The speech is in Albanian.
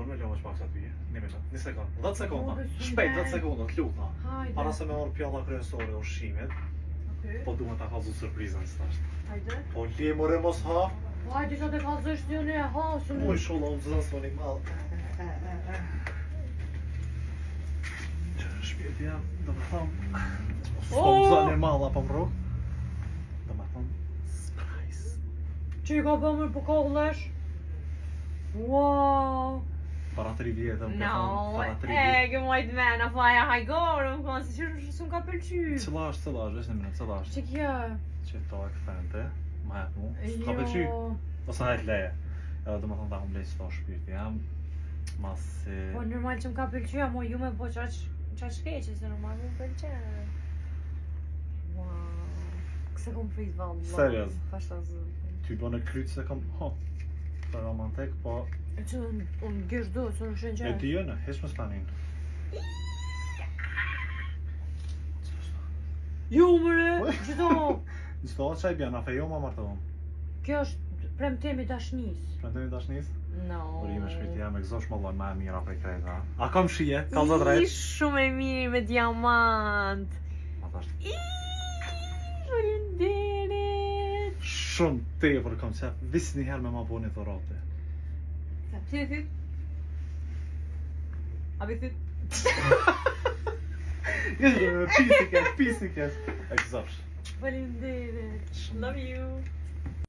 bën me lëmë pak sa ty, një minutë, një sekond, 10 sekonda. Po, be, Shpejt 10 shumë sekonda, të lutna. Hajde. Para se me marrë pjalla kryesore e ushqimit, Okej. po duhet ta kallzu surprizën tash. Hajde. Po le more mos ha. Po hajde që të kallzosh ti unë e ha, se Uj sholla, unë zënë s'më një madh. Që shpirti jam, do me thonë, s'po më Oh! zënë një madh apo më rrugë. Do me thonë, surprise. Që i ka bë më po kollesh? Wow. Para 3 vjetë, më ka No, thonë, para 3 e, vjetë. ke majt men, apo aja hajgore, më konë, se që s'm ka pëlqy. Cila është, cila është, veç një minutë, cila është. Që kjo? Që to e kthente, ma jep mu, s'ka pëlqy. Jo. Ose hajt leje. Edhe do me thonë ta kom blej qëto shpirti jam, masi... Po normal që më ka pëlqy, amo ju me po qaq qaq keqe, se normal më pëlqen. Wow. Këse kom prit valla. Serioz? Pasha zotin. Ty bën e kryt se kam, ho, për romantik, po E që unë unë gjesh do, se unë shën e qe. di jo në, hiç mos planin. Jo mëre, qëto. Çdo çaj bën, a fejo ma martohem. Kjo është premtim i dashnis. Premtimi dashnis? No. Urime shpirti jam, e gëzosh më lloj më e mira prej krejt, ha. A kam shije? Kallzo drejt. I shumë e mirë me diamant. Ma thash, I faleminderit. shumë tepër kam qef, vis një herë me ma bo një dhuratë. Sa pse thyt? A bi thyt? Pisi kesh, pisi kesh. E gëzosh. Faleminderit. Shumë. Love you.